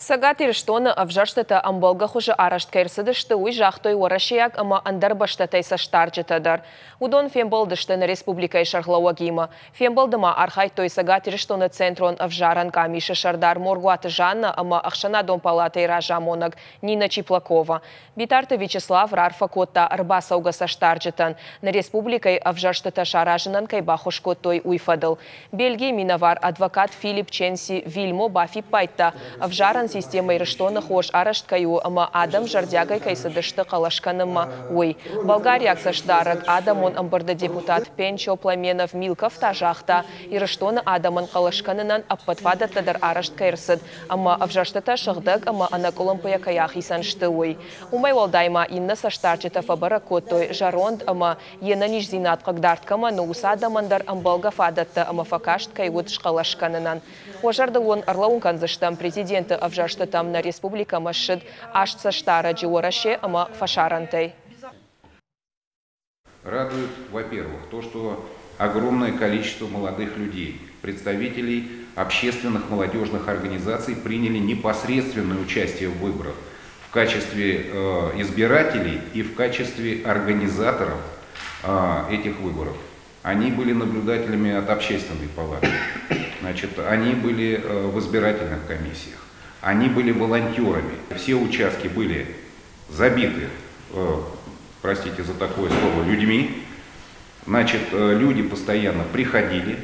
Цӕгат Ирыстоны ӕвзӕрстытӕ ӕмбӕлгӕ хуызы арӕзт кӕй ӕрцыдысты, уый загътой уӕрӕсейаг ӕмӕ ӕндӕр бӕстӕтӕй цӕстдарджытӕ дӕр. Уыдон фембӕлдысты нӕ республикӕйы сӕргълӕууӕгимӕ. Фембӕлды ма архайдтой Цӕгат Ирыстоны Центрон ӕвзарӕн къамисы сӕрдар Моргуаты Жаннӕ ӕмӕ Ӕхсӕнадон палатӕйы разамонӕг Нина Чиплакова. Битарты Вячеслав раарфӕ кодта ӕрбацӕугӕ цӕстдарджытӕн, нӕ республикӕйы ӕвзӕрстытӕ саразынӕн кӕй баххуыс кодтой, уый фӕдыл. Бельгийы минӕвар адвокат Филипп Ченси Вильмо бафиппайдта, ӕвзарӕн системӕ Ирыстоны хорз арӕзт кӕй у ӕмӕ адӕм зӕрдиагӕй кӕй цыдысты хъӕлӕс кӕнынмӕ, уый. Болгариаг цӕстдарӕг, адӕмон ӕмбырды депутат Пенчо Пламенов Милков та загъта, Ирыстоны адӕмӕн хъӕлӕс кӕнынӕн ӕппӕт фадӕттӕ дӕр арӕзт кӕй ӕрцыд ӕмӕ ӕвзӕрстытӕ сыгъдӕг ӕмӕ ӕнӕкъуылымпыйӕ кӕй ахицӕн сты, уый. Уымӕй уӕлдай ма иннӕ цӕстдарджытӕ фӕбӕрӕг кодтой, зӕронд ӕмӕ йе нӕниздзинад хъыгдард кӕмӕн у, уыцы адӕмӕн дӕр ӕмбӕлгӕ фадӕттӕ ӕмӕ фӕкаст кӕй уыд схъӕлӕс кӕнынӕн. Уӕ зӕрдыл уын ӕрлӕууын кӕндзыстӕм, президенты ӕвзӕрстытӕм нӕ республикӕмӕ ссыд аст цӕстдарӕджы Уӕрӕсе ӕмӕ фӕсарӕнтӕй. Радует, во-первых, то, что огромное количество молодых людей, представителей общественных молодежных организаций приняли непосредственное участие в выборах в качестве избирателей и в качестве организаторов этих выборов. Они были наблюдателями от общественной палаты, значит, они были в избирательных комиссиях, они были волонтерами. Все участки были забиты, простите за такое слово, людьми. Значит, люди постоянно приходили.